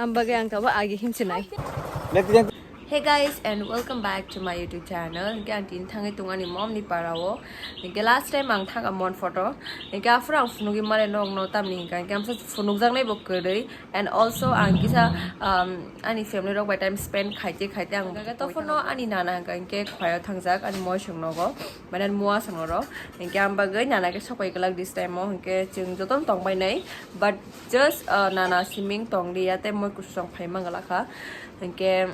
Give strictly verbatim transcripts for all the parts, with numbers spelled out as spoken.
Ang bagwi ang tabo agi himsinai. Hey guys, and welcome back to my YouTube channel. Hingke ang tini thangwi tongo ani mom ni para o. Hingke last time ang thangkha mon photo. Hingke aphuru ang phunugwi male nog no tamni hingka hingke amsa phunukjaknai bo kwrwi. And also ang kisa, um, ani family rok bai time spend khaite khaite ang hingke tophono ani nana hingka hingke khwlai o thangjak ani moisong nogo. Mane mua song oro. Hingke ang bagwi nana ke sokoi kwlak this time o hingke chwng jotono tongbai nai. But just, uh, nana siming tong liya tei moi kusong phai manglakha. Hingke,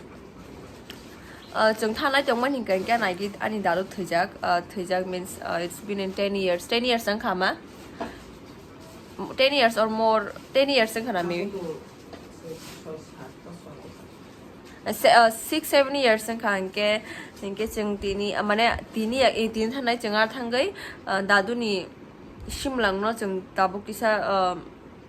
uh, chwng thanai tongmani hingka hingke naidi ani dadu thwijak, uh, thwijak means, uh, it's been in ten years. Ten years wngkha ma? Ten years or more, ten years wngkha na maybe? Se-, uh, six, seven years wngkha hingke, hingke chwng tini, uh, mane tini, eh, tini thanai chwng ar thangwi, uh, daduni simlangno chwng tabuk kisa, uh,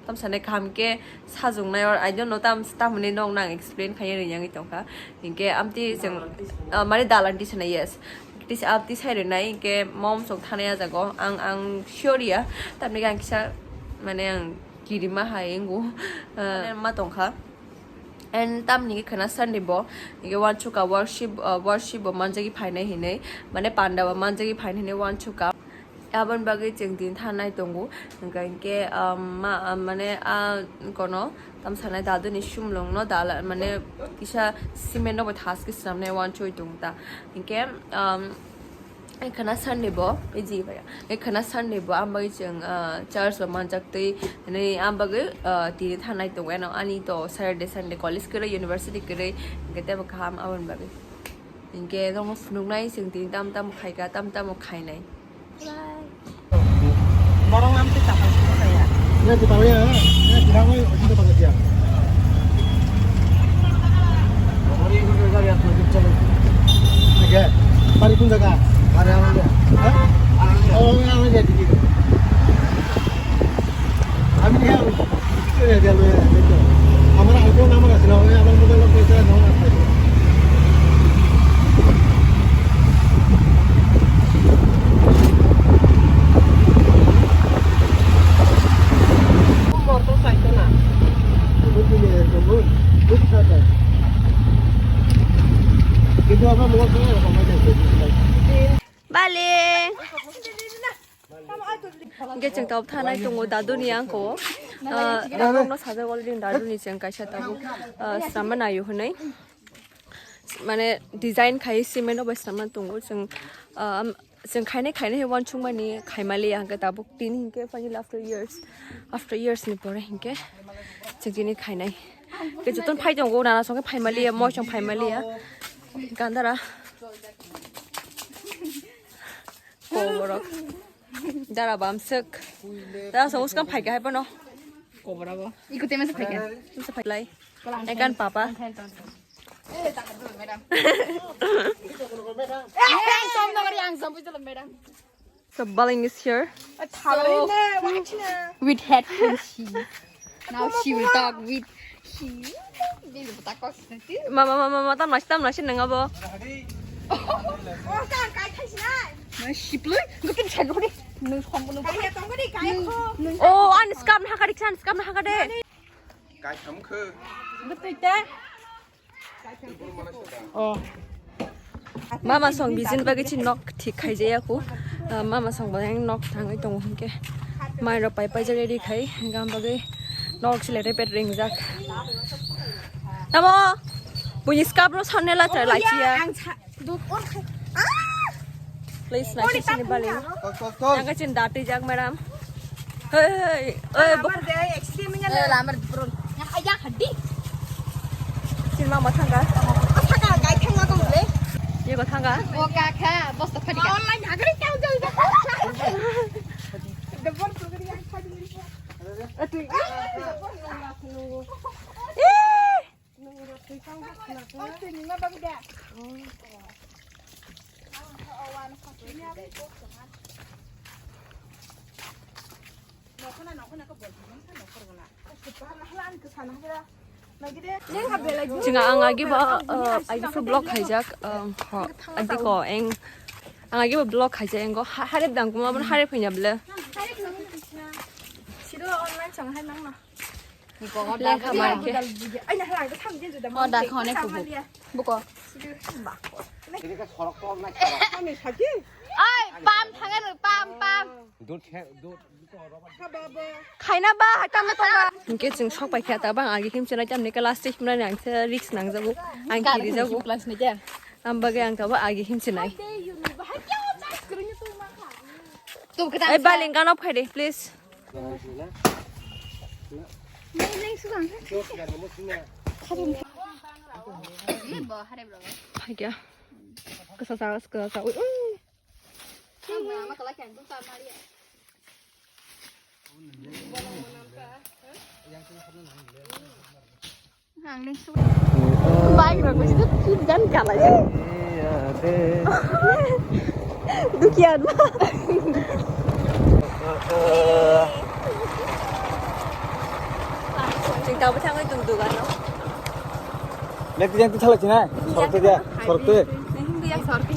tamsane kaham khe sajwngnai or I don't know tam, tamoni nokno ang explain khaiya rwngwi tongkha. Hinkhe amtwi chwng, ah, mane dalan tisana, yes. Tis-, ah, tisai rwnai hinkhe mom chwng thanai ah jago. Ang, ang sure ya. Tamni ang kisa mane ang kirima hai wngo, ah, ma tongkha. And tamni khwna Sunday bo, hinkhe wansukha worship, ah, worship bo manjagwi phainai hinwi, mane panda bo manjagwi phainai hinwi wansukha. Aboni bagwi chwng tini thanai tongo. Hingkha hinkhe, um, ma, um, mane, ah, kono tamsanai daduni sumlongno dala, mane, kisa cement rok bai thaske swnamnai wansoi tong ta. Hinkhe, um, ekhana Sunday bo, eji baya. Ekhana Sunday bo, ang bagwi chwng, ah, church bo manjak twi, hinwi ang bagwi, ah, tini thanai tongo. Eno ani to Saturday, Sunday college kwrwi, university kwrwi, hinkhe teibo kaham aboni bagwi. Hinkhe nokno phunuknai chwng tini tam tam khaika, tam tamo khainai. Borok lam twi chapal simi saya. Ini kita ya, ini kita mau kita pakai dia. Hari ini kita lihat lagi chalo. Oke, pari kun jaga? Hari apa ya? Hah? Oh, ini apa ya? আমি দেখে আমি আমার আইফোন আমার আছে না, ওই আমার মোবাইল পয়সা নেওয়া আছে। মোটর চাইতো না। বুঝলি, এরকম বুঝ-, বুঝতে চাই। কিন্তু আমার মোবাইল ফোনে এরকম হয়ে যায়। Bale. Hingke chwng tabuk thanai tongo daduni angko. Ah, tabukno sajak already daduni chwng kaisa tabuk, ah, swnamma naio hinwi. Mane design khai cement rok bai swnamma tongo chwng, ah, chwng khainai khainai hai uansukmani khaimaliya hingke tabuk tini hingke finally after years, after years ni pore hingke chwng tini khainai. Hingke jotono phai tongo nana songke phaimaliya moi song phaimaliya gandara. Koborok. Dara bamswk. Dara so uskang phaikha hai bono. Koborok bo. Iko tema se phaikha. Usa phailai. Ekan papa. Eh, tak dulu, madam. Eh, som nagari ang som pujalo, madam. So Baling is here. With headphones, she. Now she will talk with he. Mama, mama, mama, tam nasi, tam nasi nang abo. Oh, kan kai thai sinai. Nang siplui, nang tin chagori. Nang sombo nang. Kai ya tongori kai ko. Oh, an scam na hakari, an scam na hakade. Kai tham khe. Betul te. Oh. Mama song bijin bagwi chi nok thik khaijaya ku. Ah, mama song bo nok thangwi tongo hinkhe. Mai rok pai paijak ready khai gam bagwi nok sile repair ringjak. Tamo buini scrub rok sanne la chai lai chiya. Ang sa-, duk on khai. Ah! Please, na sini bali. Tol, tol, tol. Yang kachin dati jak, madam. Hei, hei, hei, bo- Lamar de, accident menya le. Eh, lamar bro. Yang ayah hadi. Sini mama thangka. Oh, thangka, gai thangma tong le. Ye ko thangka. Bo kaka, bos to phadi ka. Online hagari kau jai. Double sugri yang phadi. Atu. Eh. Chwng ang agi ba, uh, agi phu block khaijak, um, ho, adi ko eng, ang agi ba block khaijak engo, ha-, harip dang kuma bun harip hinya ble. Siro online chang hai nang na. Lengkha mankhe. O da khone kubu. Buko. Ai, pam thangano, pam, pam. Khaina ba, hai tamno tongba. Hinkhe chwng sok pai kha ta bang agi himchwnai tamni class six mwnani ang se risk nangjago. Ang kiri jago. Class ni kya? Am bagwi ang ta ba agi himchwnai. Ai, balengkano phaide, please. Phaikya. Kasa sa, kasa sa. Ui, ui. Ang ning su. Bike rok bisa fit dan kalah ya. Dukian. Cinta apa sangat duduk ano. Nanti yang tu salah cina. Sorok tu dia, sorok tu. Hindi ya sorok.